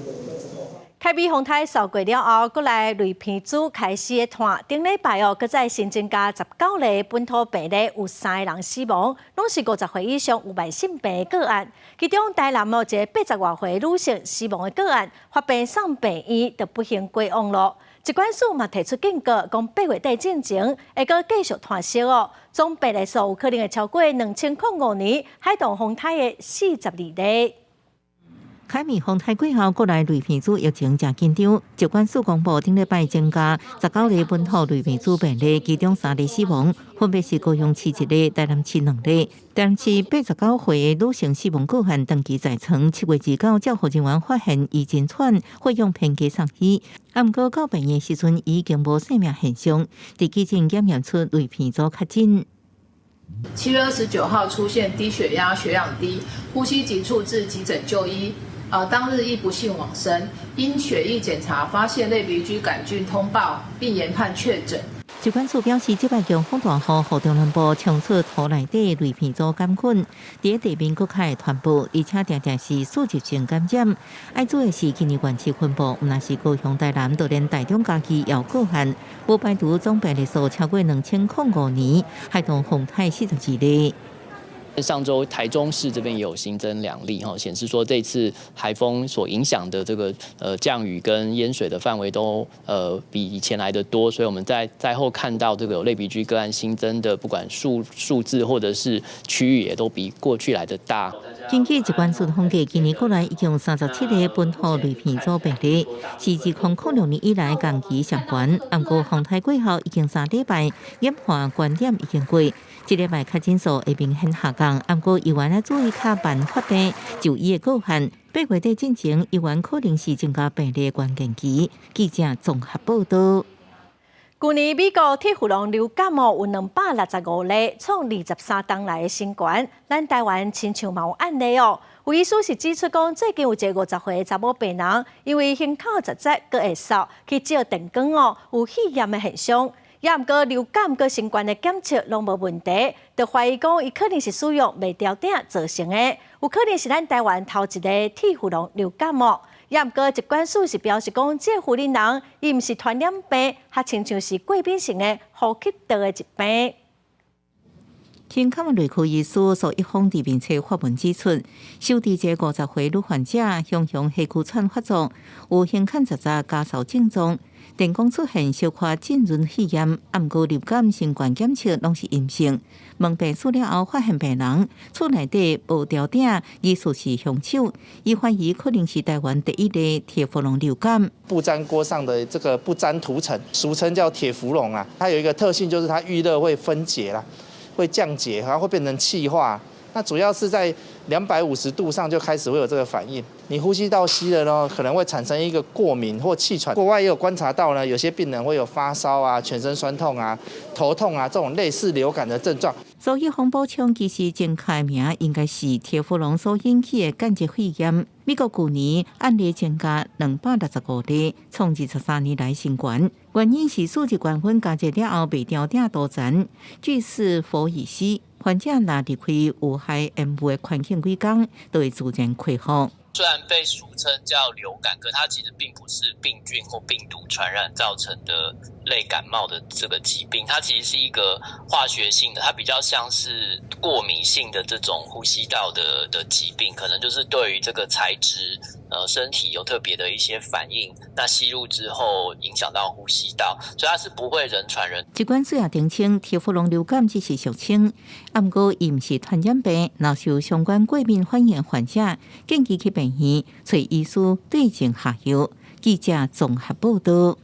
凱美風颱掃過了後，閣來雷鼻珠開始咧湠。頂禮拜哦，閣再新增加19例本土病例，有三个人死亡，攏是50歲以上有慢性病的個案。其中台南哦，一个80外歲女性死亡的個案，發病送病院就不幸過往囉。疾管署嘛提出警告，講8月底進前會閣繼續湠雪哦，總病例數有可能會超過2005年海盜風颱的42例。凱美風颱過後，國內類鼻疽疫情誠緊張。疾管署公布，頂禮拜增加19例本土類鼻疽病例，其中三例死亡，分別是高雄市一例、台南市兩例。台南市89歲的女性死亡個案，長期在床，7月29照護人員發現伊真喘，血氧偏低送醫。啊，毋過到病院時陣已經無生命現象，佇急診檢驗出類鼻疽確診。7月29號出現低血壓、血氧低、呼吸急促，至急診就醫。當日亦不幸往生，因血液檢查發現類鼻疽桿菌通報，並研判確診。疾管署表示，這擺強風大雨，予中南部衝出土內底類鼻疽桿菌，佇地面閣較會傳播，而且定定是輸入性感染。愛注意的是，今年縣市分布，毋但是高雄、台南，就連台中、嘉義也有個案，無排除總病例數超過2005年海盜風颱42例。上周台中市這邊也有新增2例哈，顯示說這次台風所影響的這個降雨跟淹水的範圍都比以前來得多，所以我們在災後看到這個有類鼻疽個案新增的，不管數字或者是區域，也都比過去來得大。根據疾管署統計，今年國內已經有37個本土類鼻疽病例，是自2006年以來同期上懸。毋過風颱過後已經3禮拜，染化觀點已經過。這禮拜確診數會明顯下降，毋過猶原愛注意較慢發病就醫的個案。8月底進前，猶原可能是增加病例的關鍵期。記者綜合報導。舊年美國鐵氟龍流感哦有265例，創23冬來的新高。咱台灣親像嘛有案例哦。有醫師是指出講，最近有一个50歲的查某病人，因為胸口窒窒，閣會嗽，去照電光哦，有肺炎的現象。也毋過流感佮新冠的檢測攏無問題，就懷疑講伊可能是使用袂調鼎造成的，有可能是咱台灣頭一个鐵氟龍流感哦。也毋過疾管署是表示講，這个婦人伊毋是傳染病，較親像是過敏性的呼吸道的疾病。胸腔內科醫師蘇一峰佇面冊發文指出，收治這個50歲女患者，雄雄氣氣喘發作，有胸腔窒窒咳嗽症狀，電光出現小可浸潤肺炎，毋過流感、新冠檢測攏是陰性。問病史了後，發現病人厝內底無吊鼎，疑似是兇手，伊懷疑可能是台灣第一例鐵氟龍流感。不粘鍋上的這個不粘塗層，俗稱叫鐵氟龍啊，它有一個特性就是它遇熱會分解啦，會降解，然後會變成氣化。那主要是在250度上就開始會有這個反應。你呼吸道吸了呢，可能會產生一個過敏或氣喘。國外也有觀察到呢，有些病人會有發燒啊、全身痠痛啊、頭痛啊這種類似流感的症狀。所以風補充其實正確名應該是鐵氟龍所引起的間質肺炎。美國舊年案例增加265例，創23年來新高。原因是四日高溫加熱了後，袂牢鼎塗層聚四氟乙烯，患者若離開有害煙霧的環境幾工，就會自然恢復。雖然被俗稱叫流感，可它其實並不是病菌或病毒傳染造成的類感冒的這個疾病，它其實是一個化學性的，它比較像是過敏性的這種呼吸道的疾病，可能就是對於這個材質，身體有特別的一些反應，那吸入之後影響到呼吸道，所以它是不會人傳人。疾管署也澄清，鐵氟龍流感只是俗稱，毋過伊毋是傳染病，若是有相關過敏反應患者，建議去病院揣醫師對症下藥。記者綜合報道。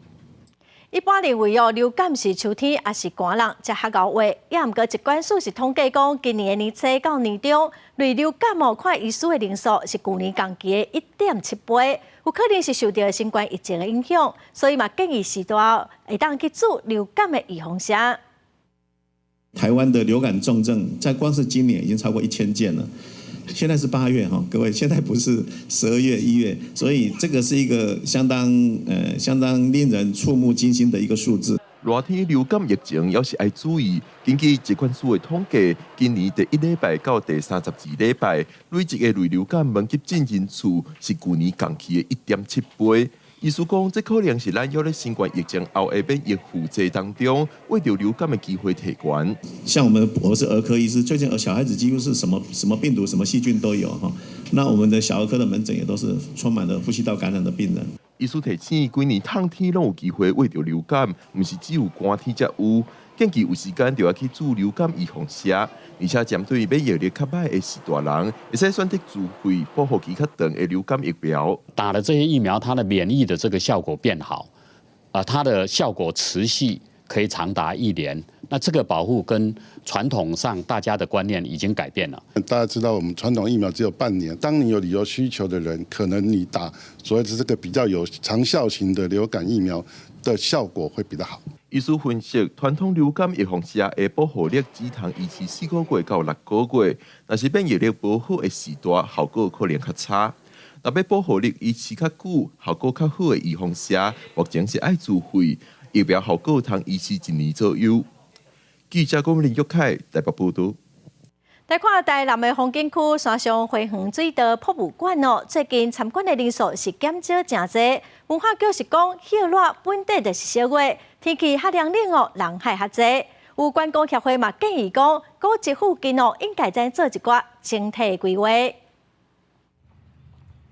一般認為哦，流感是秋天抑是寒人才較𠢕患，也毋過疾管署是統計講，今年的年初到年中，類流感哦看醫師的人數是舊年同期的1.7倍，有可能是受著新冠疫情的影響，所以嘛建議序大會當去注流感的預防射。台灣的流感重症，在光是今年已經超過1000件了。現在是8月哈，各位，現在不是12月1月，所以這個是一個相當令人觸目驚心的一個數字。熱天流感疫情猶是愛注意。根據疾管署的統計，今年第一禮拜到第32禮拜，累計的類流感門急診人次是舊年同期的1.7倍。醫師講，這可能是咱猶咧新冠疫情後的免疫負債當中，患著流感的機會提懸。像我們我是兒科醫師，最近小孩子幾乎是什麼什麼病毒、什麼細菌都有哈。那我們的小兒科的門診也都是充滿了呼吸道感染的病人。醫師提醒，規年冬天攏有機會患著流感，毋是只有寒天才有。建議有時間就要去注流感預防射，而且針對免疫力較䆀的序大人，會使選擇自費保護期較長的流感疫苗。打了這些疫苗，它的免疫的這個效果變好，啊，它的效果持續可以長達一年。那這個保護跟傳統上大家的觀念已經改變了。大家知道，我們傳統疫苗只有半年。當你有旅遊需求的人，可能你打所謂的這個比較有長效型的流感疫苗的效果會比較好。醫師分析，傳統流感預防射的保護力只通維持4個月到6個月，若是免疫力無好的序大，效果可能較差。若欲保護力維持較久，效果較好的預防射，目前是愛自費，疫苗效果通維持一年左右。記者郭林玉凱台北報道。來看台南的風景區山上花園水道博物館哦，最近參觀的人數是減少誠濟。文化局是講，歇熱本底就是小月，天氣較涼冷哦，人會較濟。有觀光協會嘛建議講，古蹟附近哦，應該再做一寡整體規劃。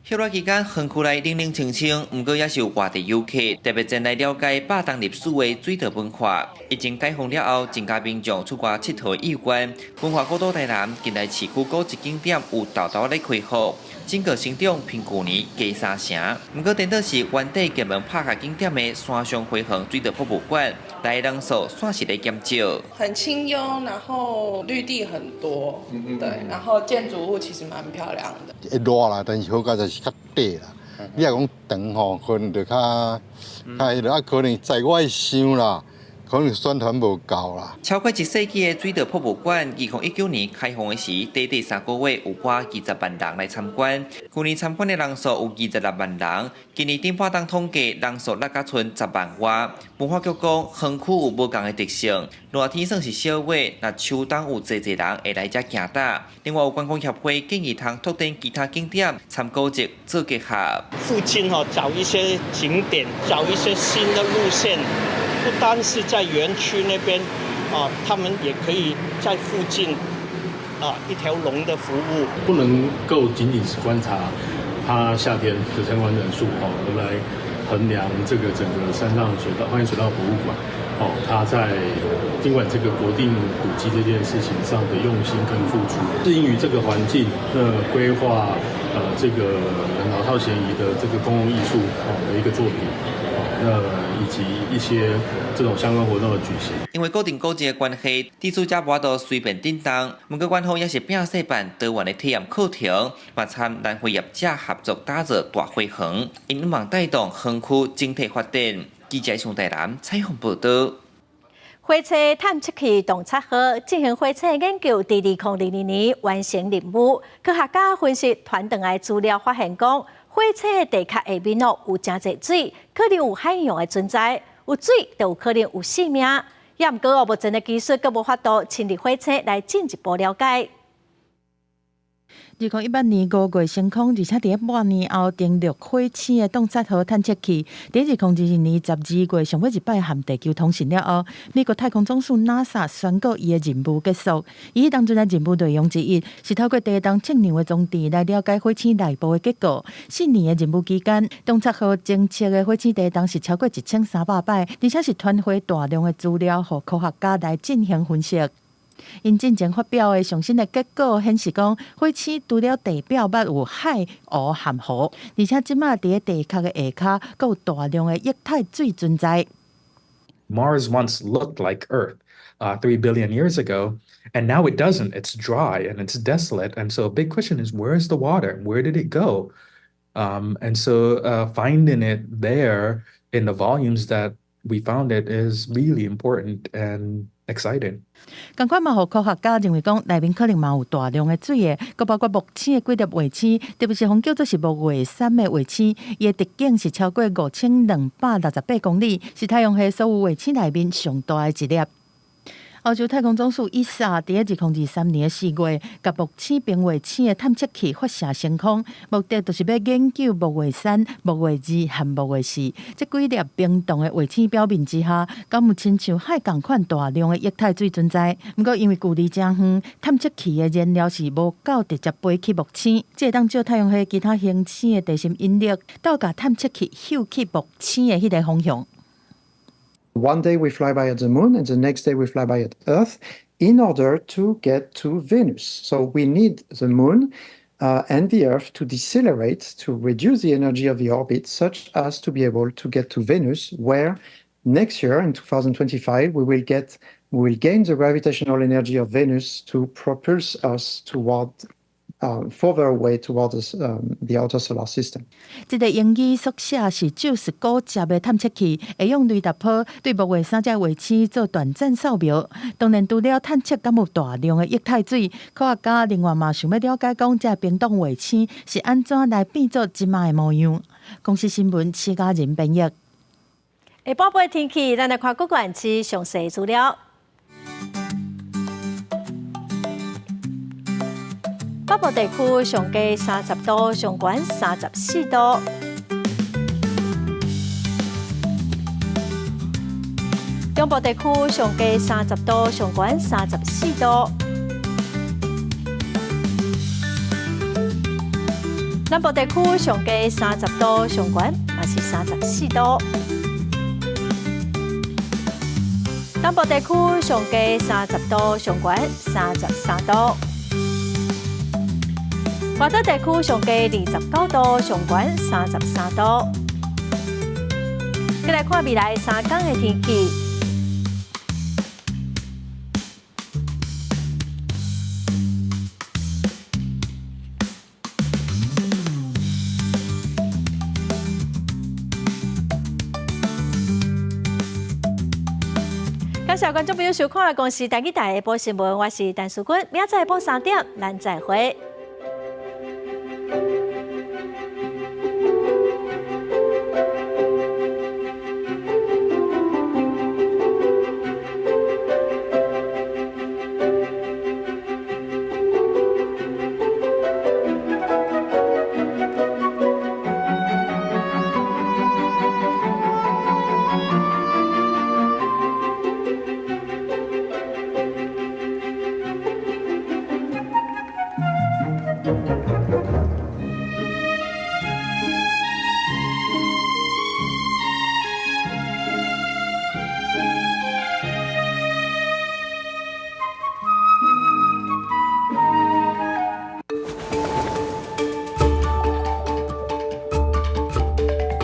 歇熱期間，園區內冷冷清清，毋過也是有外地遊客特別前來了解百冬歷史的水道文化。疫情解封了後，增加民眾出外𨑨迌意願。文化古都台南近來市區古蹟景點有沓沓咧開放，整個成長比舊年加三成。毋過顛倒是原底專門拍卡景點的山上花園水道博物館，來人數煞是咧減少。很清幽，然後綠地很多，對，然後建築物其實蠻漂亮的。會熱啦，但是好佳在是較短啦。你若講長吼，可能就較較彼落啊，可能在我想啦，可能宣傳無夠啦。超過一世紀的水道博物館，2019年開放的時，短短3個月有過20萬人來參觀。去年參觀的人數有26萬人，今年頂半冬統計人數落甲賰10萬外。文化局講，園區有無仝的特性，熱天算是小月，若秋冬有濟濟人會來遮行踏。另外有觀光協會建議通拓展其他景點，參古蹟做結合。附近吼找一些景點，找一些新的路線。不單是在園區那邊，啊，他們也可以在附近，啊，一條龍的服務。不能夠僅僅是觀察它夏天的參觀人數，哦，而來衡量這個整個山上水道、花蓮水道博物館，哦，它在儘管這個國定古蹟這件事情上的用心跟付出，適應於這個環境，那規劃，這個老少咸宜的這個公共藝術，哦的一個作品。那以及一些這種相關活動的舉行。因為固定古蹟的關係，地主遮無法度隨便振動。毋過，官方也是摒細辦多元的體驗課程，嘛參南非業者合作打造大花園，𪜶望帶動園區整體發展。記者上台南採訪報道。火車探測器洞察號進行火星研究，佇2022年完成任務。科學家分析傳轉來資料，發現講火星的地殼下面哦有誠濟水，可能有海洋的存在。有水就有可能有性命。也毋過哦，目前的技術閣無法度親歷火星來進一步了解。 2018年5月升空，而且佇半年後登陸火星的洞察號探測器，佇2022年12月上尾一擺和地球通訊了後，美國太空總署 NASA 宣告伊的任務結束。伊彼當陣的任務內容之一，是透過地動測量的裝置來了解火星內部的結構。4年的任務期間，洞察號偵測的火星地動是超過1300擺，而且是傳回大量的資料，予科學家來進行分析。𪜶進前發表的上新的結果顯示，講火星除了地表捌有海、湖和河，而且這馬佇地殼的下跤，閣有大量的液態水存在。 Mars once looked like Earth, 3 billion years ago, and now it doesn't. It's dry and it's desolate. And so a big question is, where is the water? Where did it go? And so finding it there in the volumes that we found it is really important and exciting. 仝款嘛，予科學家認為講，內面可能嘛有大量的水的，閣包括木星的幾粒衛星，特別是予叫做是木衛三的衛星，伊的直徑是超過5268公里，是太陽系所有衛星內面上大的一粒。歐洲太空總署 ESA 佇2023年4月，共木星冰衛星的探測器發射升空，目的就是欲研究木衛三、木衛二和木衛四這幾粒冰凍的衛星表面之下，敢有親像海仝款大量的液態水存在。毋過因為距離誠遠，探測器的燃料是無夠直接飛去木星，這會當借太陽系其他行星的地心引力，鬥共探測器翕去木星的彼个方向。 One day we fly by at the moon, and the next day we fly by at Earth in order to get to Venus. So we need the moon and the Earth to decelerate, to reduce the energy of the orbit, such as to be able to get to Venus, where next year in 2025 we will gain the gravitational energy of Venus to propulse us toward further away towards the outer solar system. 這个英語縮寫是 JUICE 高級的探測器，會用雷達波對木衛三這衛星做短暫掃描。當然，除了探測敢有大量的液態水，科學家另外嘛想欲了解講，這冰凍衛星是按怎來變做這馬的模樣。公視新聞施嘉仁編譯。下晡晡天氣，咱來看各縣市詳細資料。北部地區上低30度，上懸34度。中部地區上低30度，上懸34度。南部地區上低30度，上懸嘛是34度。東部地區上低30度，上懸33度。外島地區上低29度，上懸33度。閣來看未來3工的天氣。感謝觀眾朋友收看《公視台語台下晡新聞》，我是陳淑君，明仔載下晡3點，咱再會。